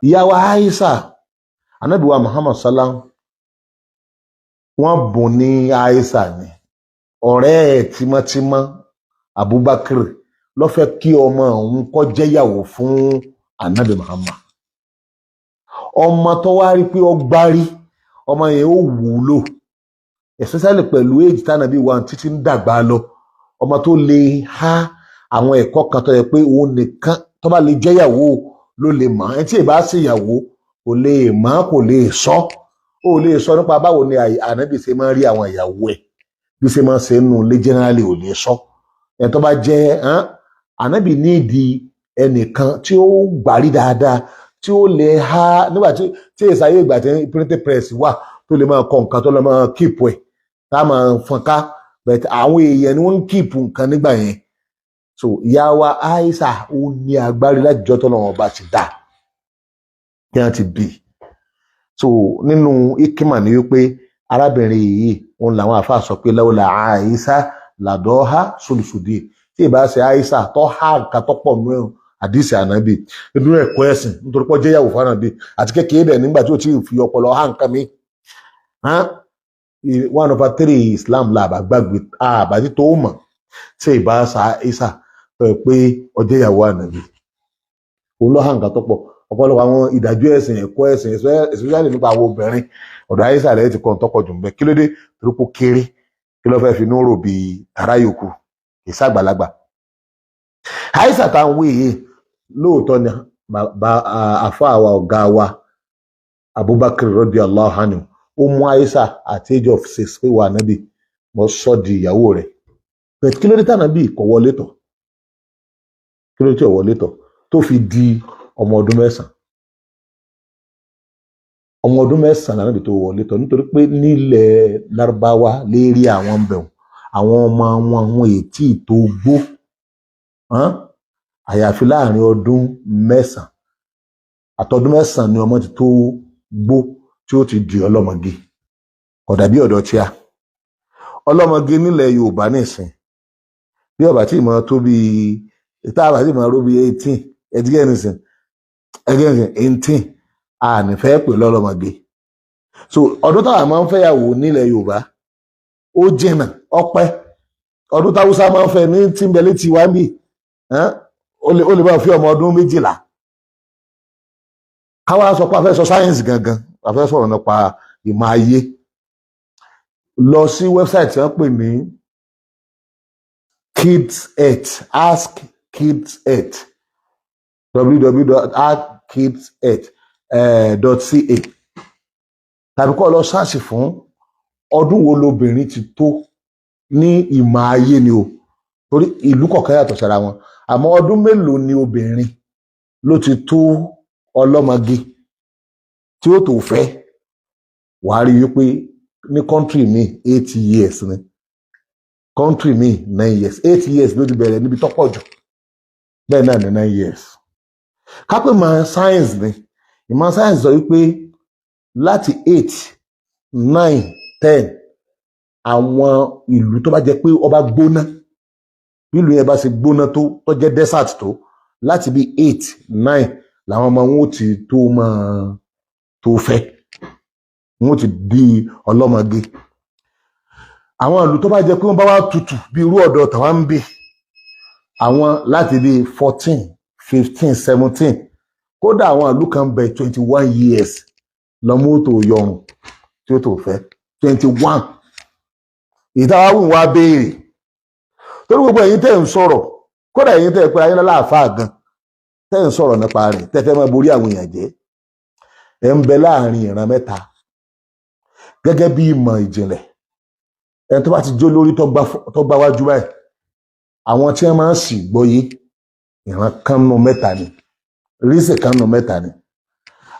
Ìyá wa Aisha, Ànábì wa Muhammad sallam, wọ́n bùn ní Aisha ni. Ọ̀rẹ́ ẹ̀ tímọ́tímọ́ Abubakar ló fẹ́ kí ọmọ òun kó jẹ́yàwó fún Ànábì Muhammad. Ọmọ tó wá rí pé ó gbárí, ọmọ yẹn ó wúlò, especially pẹ̀lú age tánàbí wa títí ń dàgbà lọ. Ọmọ tó lè há àwọn ẹ̀kọ́ kan tó yẹ pé òun nìkan tó bá lè jẹ́yàwó ló lè mọ̀. Ẹni tí ì bá ṣèyàwó kò lè mọ̀, kò lè sọ. Ó lè sọ nípa báwo ni Ànábì ṣe máa ń rí àwọn ìyàwó ẹ̀, bí ṣe máa ń ṣe nù lé generally, ò lè sọ. Ẹni tó bá jẹ́ Ànábì nídìí ẹnìkan tí ó gbárí dáadáa, tí ó lè há nígbà tí ìsàyè ìgbà tí printing press wà, tó lè máa kọ nǹkan, tó lè máa keep ẹ̀, tá a máa fọn ká. But àwọn èèyàn ni wọ́n ń keep nǹkan nígbà yẹn. So ìyá wa Aisha, ó ní agbárí láti jọ́ tọ́lọ́run ọba ti dá kí wọ́n ti bì. So nínú ikima ni wípé arábìnrin yìí, òun làwọn àáfàá sọ pé lawla Aisha làdọ́há sólùsùdì. Tí ìbá ṣe Aisha tó há nǹkan tó pọ̀ nínú àdìsí Ànábì, nínú ẹ̀kọ́ ẹ̀sìn, nítorí pé ó jẹ́ ìyàwó fún Ànábì àti kékeré dẹ̀ nígbà tí ó ti fi ọpọlọ há nǹkan mi, 1/3 Islam la àbá gbàgbé àbájí tó mọ̀. Tí ìbá ṣe Aisha tó yẹ pé ó jẹ́ ìyàwó Ànábì, òun ló há nǹkan tó pọ̀. Ọ̀pọ̀lọpọ̀ àwọn ìdájọ́ ẹ̀sìn, ẹ̀kọ́ ẹ̀sìn, especially nípa àwọn obìnrin, ọ̀dọ̀ Aisha rẹ̀ ti kọ́ ń tọ́kọ̀ jù ń bẹ. Kí ló dé? Torí pé ó kéré. Kí ló fẹ́ fi inú rò bí ará yòókù? Kì í ṣàgbàlagbà. Aisha tá à ń wí yìí, lóòótọ́ ni àfa àwa, ọ̀gá wa Abubakar radiyallahu anhu, ó mú Aisha at age of 6 pé, "Wà Nábì, mo sọ di ìyàwó rẹ̀." But kí ló dé tànàbí kò wọlé tọ̀? Kí ló dé tí ò wọlé tọ̀ tó fi di ọmọ ọdún 9? Ọmọ ọdún 9 lànàbì tó wọlé tọ̀, nítorí pé nílẹ̀ Lárúbáwá, lérí àwọn bẹ̀rù, àwọn ọmọ wọn, àwọn ètí tó gbó, àyàfi láàrin ọdún 9. Àtọdún 9 ni ọmọ ti tó gbó tí ó ti di ọlọ́mọge. Kò dàbí ọ̀dọ̀ tíá. Ọlọ́mọge nílẹ̀ Yorùbá nìsín, bí ọba tí ìmọ̀ tó bí tá a bá tí ìmọ̀ ró bí 18, ẹ̀dígẹ́ nìsín, ẹ̀dígẹ́ nìsín, 18, a ní fẹ́ pè lọ́lọ́mọge. So ọdún táwa máa ń fẹ́yàwó nílẹ̀ Yorùbá, ó jìnnà ọpẹ́. Ọdún táwùsá máa ń fẹ́ ní tí ń bẹ létí wa ń bì, ó lè máa fi ọmọ ọdún 12. Káwá sọ pé a fẹ́ sọ sáyẹ́ǹsì gangan, a fẹ́ sọ̀rọ̀ nípa ìmọ̀ ayé. Lọ sí website tí wọ́n pè ní Kids Earth, Ask Kids Earth, www.askkidsearth.ca, tàbí kó lọ search fún ọdún wo lobìnrin ti tó ní ìmọ̀ ayé ni o, torí ìlú kọ̀ọ̀kan yàtọ̀ síra wọn. Àmọ́ ọdún mélòó ni obìnrin ló ti tó ọlọ́mọge tí ó tó fẹ́? Wàá rí wípé ní country mi, 8 years ni, country mi, 9 years. 8 years ló ti bẹ̀rẹ̀ níbi tó pọ̀ jù. Bẹ́ẹ̀ náà ní 9 years. Kápẹ́ ìmọ̀ science ni, ìmọ̀ science sọ wípé láti 8, 9, 10, àwọn ìlú tó bá jẹ́ pé ọba gbóná, bí ìlú yẹn bá ṣe gbóná tó jẹ́ desert tó, láti bí 8, 9 làwọn ọmọ wọn ó ti tó máa tó fẹ́, wọn ó ti di ọlọ́mọge. Àwọn ìlú tó bá jẹ́ pé wọ́n bá wá tutù bí irú ọ̀dọ̀ tàwa ń bì, àwọn láti bí 14, 15, 17, kódà àwọn ìlú kan bẹ, 21 years lọ́mú tó yọrùn tí ó tó fẹ́, 21. Ìtawáwù wá béèrè, torí gbogbo ẹ̀yin tẹ́ ń sọ̀rọ̀, kódà ẹ̀yin tẹ́ pé ayélujára àáfàá gan tẹ́ ń sọ̀rọ̀ nípa rẹ̀, tẹ́ fẹ́ máa borí àwọn èèyàn jẹ́, ẹ̀ ń bẹ láàrin ìran mẹ́ta gẹ́gẹ́ bí ìmọ̀ ìjìnlẹ̀. Ẹni tó bá ti jó lórí, tó gbá wájú báyìí, àwọn tí wọ́n máa ń sì gbọ́yé, ìran kan nù mẹ́ta ni, rísì kan nù mẹ́ta ni.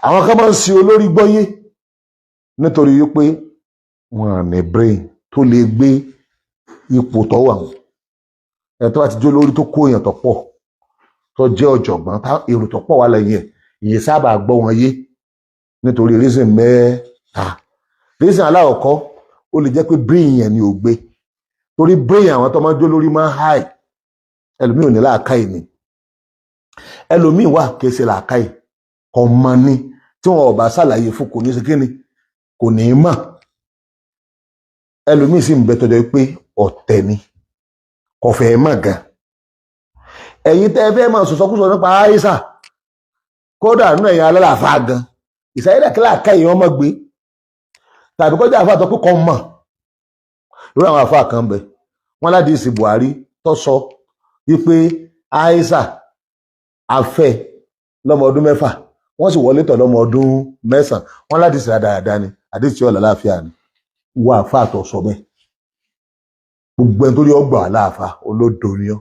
Àwọn kan máa ń sin olórí gbọ́yé nítorí wípé wọn à ní brain tó lè gbé ipò tó wà wọn. Ẹni tó bá ti jó lórí, tó kó èèyàn tó pọ̀, tó jẹ́ ọ̀jọ̀gbọ́n, tá èrò tó pọ̀ wà lẹ́yìn ẹ̀, ìyẹn sábà gbọ́ wọn yé nítorí reason mẹ́ta. Reason alákọ̀ọ́kọ́, ó lè jẹ́ pé brain yẹn ni ò gbé, torí brain àwọn tó máa ń jó lórí máa ń high. Ẹlòmíì ò ní làákàyè ni. Ẹlòmíì wà, kìí ṣe làákàyè, Kò mọ̀ ni. Tí wọn ò bá ṣàlàyé fún, kò ní ṣe kíni, kò ní í mọ̀. Ẹlòmíì sì ń bẹ tọjọ́ pé ọ̀tẹ̀ ni, kò fẹ́ mọ̀ gan. Ẹ̀yin tẹ́ ẹ fẹ́ máa sọ̀sọ́kúsọ nípa Aisha, kódà nínú ẹ̀yin alálàáfà gan, ìsáyédà kí láàká èèyàn ọmọ gbé tàbí kọjá àfa àtọ́ pé kò mọ̀. Irú àwọn àfa kan bẹ wọn ládìsí Buhari tó sọ wípé Aisha afẹ́ lọ́mọ ọdún 6, wọ́n sì wọlé tọ̀ lọ́mọ ọdún 9, wọ́n ládìsí dáadáa ni, àdìsí ọ̀là láàfíà ni. Wọ àfa àtọ̀ sọ bẹ́ẹ̀, gbogbo ẹni tó rí ọgbà aláàfà, olódo ni ọ,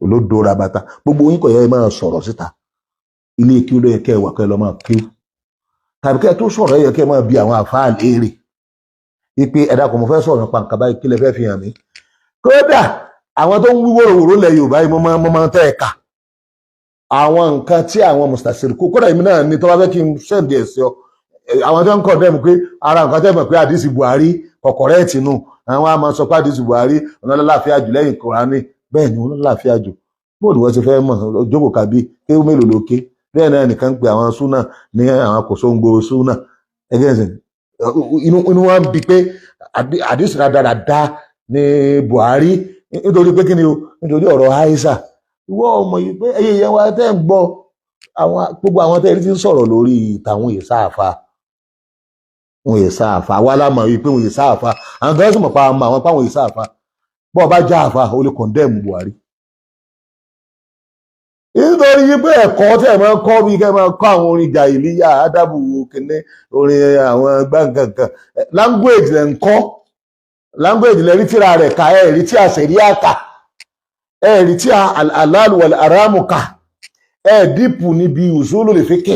olódo rabata. Gbogbo yín kò yẹ máa sọ̀rọ̀ síta. Ilé kí ló yẹ kẹ́ ẹ wà, kẹ́ ẹ lọ máa kí, tàbí kẹ́ ẹ tó sọ̀rọ̀ yẹ kẹ́ ẹ máa bi àwọn àfáà léèrè wípé, "Ẹ dákun, mo fẹ́ sọ̀rọ̀ nípa nǹkan báyìí, kí lẹ fẹ́ fi hàn mí?" Kódà àwọn tó ń wí wòròwòrò lẹ̀ Yorùbá yìí, mo máa tẹ́ ẹ̀ kà àwọn nǹkan tí àwọn mustachiri kó. Kódà èmi náà ní tó bá fẹ́ kí n send ẹ̀ sí ọ, àwọn tó ń kọ̀ dẹ́mu pé ara nǹkan tẹ́ mọ̀ pé àdìsí Buhari kọ̀kọ̀rẹ́ẹ̀tì nù, àwọn á máa sọ pé àdìsí Buhari ọ̀nà lálàáfíà jù lẹ́yìn Kùránì. Bẹ́ẹ̀ ni wọ́n lálàáfíà jù. Bóòlù wọ́n ti fẹ́ mọ̀ jókòó kàbí kéwú mélòó ló ké? Bẹ́ẹ̀ náà nìkan ń pe àwọn súnà ní àwọn kòsóńgbò súnà ẹgbẹ́ ẹ̀sìn. Inú wa ń bi pé àdìsí rádaràda ní Buhari, nítorí pé kí ni o? Nítorí ọ̀rọ̀ Aisha. Ìwọ ọmọ yìí pé ẹyẹ yẹn wa tẹ́ ń gbọ́, àwọn gbogbo àwọn tẹ́ ẹ ti ń sọ̀rọ̀ lórí tàwọn yìí sáàfà, wọn yìí sáàfà. Wà lámà wípé wọn yìí sáàfà. Àwọn kan sì mọ̀ pa àmọ́ àwọn páwọn yìí sáàfà. Bọ́ọ̀ bá já àfà, ó lè condemn Buhari, nítorí wípé ẹ̀kọ́ tí ẹ̀ máa ń kọ́ bí kẹ́ máa kọ́ àwọn orin jàìlíyà, ádàbù kìnní, orin àwọn gbàǹkankan, language lẹ̀ ń kọ́, language lẹ̀ rí tíra rẹ̀ ká, ẹ̀ rí tí a ṣẹ̀ríà kà, ẹ̀ rí tí a halal wal haramu kà, ẹ̀ deep níbi usulul fiqh,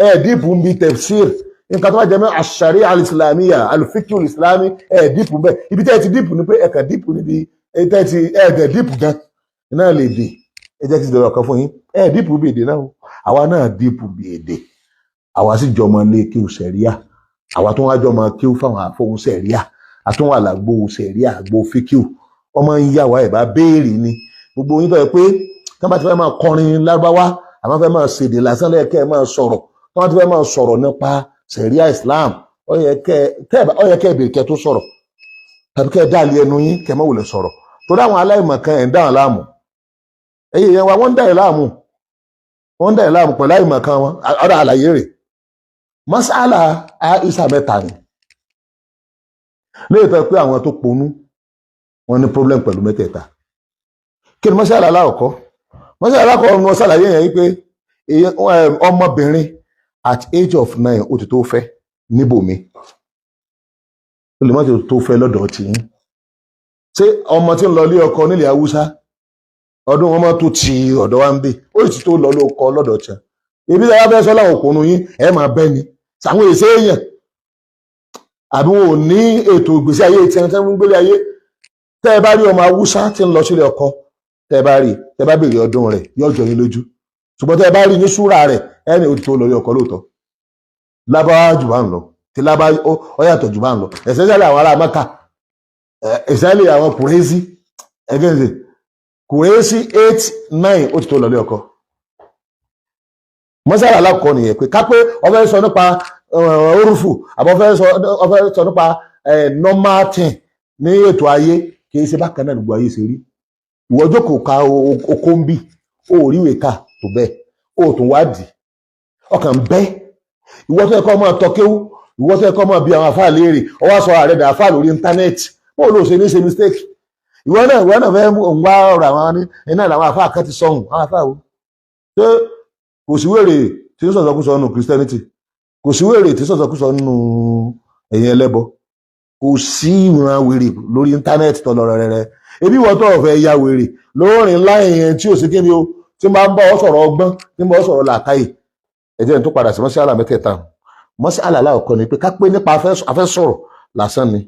ẹ̀ deep níbi tafsir, nǹkan tó bá jẹ́ mọ́ àṣàrí al-islamiyya, al-fiqh al-islami, ẹ̀ deep bẹ́ẹ̀. Ibi tẹ́ ẹ ti deep ni pé ẹ̀ka deep níbi tẹ́ ẹ ti ẹ̀ dẹ̀ deep gan náà lè dè. Ẹ jẹ́ kí n sọ̀rọ̀ kan fún yín. Ẹ deep bí èdè náà o, àwa náà deep bí èdè. Àwa sì jọmọ lé kí o sẹ̀ríà, àwa tó wá jọmọ kí o fáwọn àfọwọ́n sẹ̀ríà, àtúnwà làgbo sẹ̀ríà, àgbo fíkìú. Ọmọ ń yà wá ẹ̀ bá béèrè ni. Gbogbo yín tó yẹ pé tí wọ́n bá ti fẹ́ máa kọrin lárúbáwá, àwọn fẹ́ máa ṣèdè lásán lẹ́yìn, kẹ́ ẹ máa sọ̀rọ̀. Tí wọ́n ti fẹ́ máa sọ̀rọ̀ nípa sẹ̀ríà Islam, ó yẹ kẹ́ ẹ béèrè kẹ́ tó sọ̀rọ̀, tàbí kẹ́ ẹ dá lé ẹnu yín, kẹ́ ẹ má wulẹ̀ sọ̀rọ̀, torí àwọn aláìmọ̀kan ẹ̀ ń dáhùn láàmú. Ẹ̀yìn yẹn wa, wọ́n ń dà ẹ̀ láàmú, wọ́n ń dà ẹ̀ láàmú pẹ̀lú àìmọ̀kan wọn. Ọ̀dọ̀ àlàyé rẹ̀, masala Aisha mẹ́ta ni léètọ́ pé àwọn tó ponú wọn ní problem pẹ̀lú mẹ́tẹ̀ẹ̀ta. Kí ni masala alákọ̀ọ́kọ́? Masala alákọ̀ọ́kọ́ ni wọ́n ṣàlàyé yẹn wípé ọmọbìnrin at age of 9, ó ti tó fẹ́ níbòmí, ó lè má ti tó fẹ́ lọ́dọ̀ tí yín. Ṣé ọmọ tí ń lọ ilé ọkọ nílẹ̀ Haúsá, ọdún wọn máa tó ti ọ̀dọ̀ wa ń bì, ó sì ti tó lọ lóko lọ́dọ̀ tí ibi tí wọ́n fẹ́ sọ láwọn òpònú yín, ẹ máa bẹ́ ni sàwọn èsè èèyàn, àbí wọn ò ní ètò ìgbésí ayé tí wọ́n ń gbélé ayé. Tẹ́ ẹ bá rí ọmọ Haúsá tí ń lọ sílé ọkọ, tẹ́ ẹ bá rí, tẹ́ ẹ bá béèrè ọdún rẹ̀, yóò jọ yín lójú. Ṣùgbọ́n tẹ́ ẹ bá rí ní súrà rẹ̀, ẹni ó ti tó lọ ilé ọkọ lóòótọ́. Lábáwá jù bá ń lọ, tí lábá ó yàtọ̀ jù bá ń lọ, especially àwọn ará Mẹ́kà, especially àwọn Kùrẹ́sì. Ẹgẹ́ Kùrẹ́sì, 8, 9, ó ti tó lọ ilé ọkọ. Mọ́sálà alákọ̀ọ́ nìyẹn, pé ká pé ó fẹ́ sọ nípa orúfù, àbọ̀ ó fẹ́ sọ nípa normal thing ní ètò ayé, kì í ṣe bákan náà gbogbo ayé ṣe rí. Ìwọ jókòó ka oko ń bì, ó rí ìwé kà tó bẹ́ẹ̀, ó tún wádìí ọkàn bẹ́. Ìwọ tó yẹ kó máa tọ́kéwú, ìwọ tó yẹ kó máa bi àwọn àfáà léèrè, ó wá sọ ààrẹ dà àfáà lórí íńtánẹ́ẹ̀tì. Bóò ló ṣe ní ṣe mistake? Ìwọ náà fẹ́ ń wá ọ̀rọ̀ àwọn ní iná làwọn àfáà kan ti sọhùn. Àwọn àfáà wo? Ṣé kò sí wèrè tí ń sọ̀sọ̀kúsọ nínú Christianity? Kò sí wèrè tí ń sọ̀sọ̀kúsọ nínú ẹ̀yìn ẹlẹ́bọ? Kò sí ìran wèrè lórí íńtánẹ́ẹ̀tì tó lọ rẹ̀rẹ̀. Ebi ìwọ tó fẹ́ ya wèrè lóòrìn láì yẹn tí ò sí kí ni o, tí máa ń bá ọ sọ̀rọ̀ ọgbọ́n, tí ń bá ọ sọ̀rọ̀ làákàyè. Ẹ jẹ́ n tó padà sí mọ́sálà mẹ́tẹ̀ẹ̀ta. Mọ́sálà aláwọ̀kọ́ ni pé ká pé nípa afẹ́ sọ̀rọ̀ lásán ni,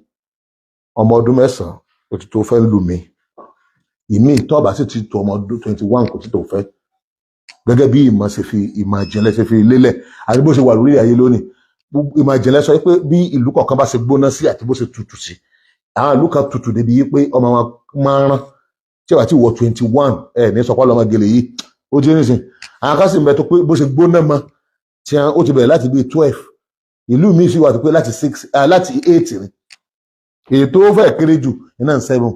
ọmọ ọdún 9, ó ti tó fẹ́ lù mí. Ìmí ìtọ́ba sì ti tó ọmọ ọdún 21, kò tí tó fẹ́, gẹ́gẹ́ bí ìmọ̀ ṣe fi, ìmọ̀ ìjìnlẹ̀ ṣe fi lélẹ̀ àti bó ṣe wà lórí ayé lónìí. Ìmọ̀ ìjìnlẹ̀ sọ pé bí ìlú kọ̀ọ̀kan bá ṣe gbóná sí àti bó ṣe tutù sí, àwọn ìlú kan tutù débi yí pé ọmọ wọn máa ń rán tí wàá ti wọ 21, ẹ ní sọpọ́ lọ́mọ gèlè yìí ó ti nísìn. Àwọn kan sì ń bẹ tó pé bó ṣe gbóná mọ́ tí ó ti bẹ̀rẹ̀ láti bíi 12. Ìlú míì sì wà tó pé láti 6, láti 8 ni. Èyí tó fẹ́ kéré jù iná 7.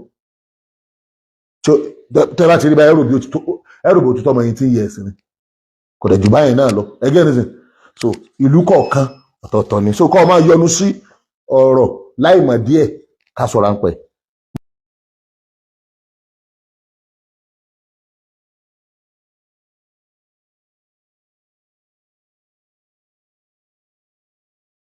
Tẹ́ bá ti rí báyìí, ẹrù bí ó ti tọ́ ọmọ 18 years ni, kò dẹ̀ jù báyìí náà lọ. Ẹgẹ́ nísìn, so ìlú kọ̀ọ̀kan ọ̀tọ̀ọ̀tọ̀ ni. So kọ́ ọ máa yọnu sí ọ̀rọ̀ láì mọ̀ díẹ̀ ká sọ̀rọ̀ à ń pẹ́.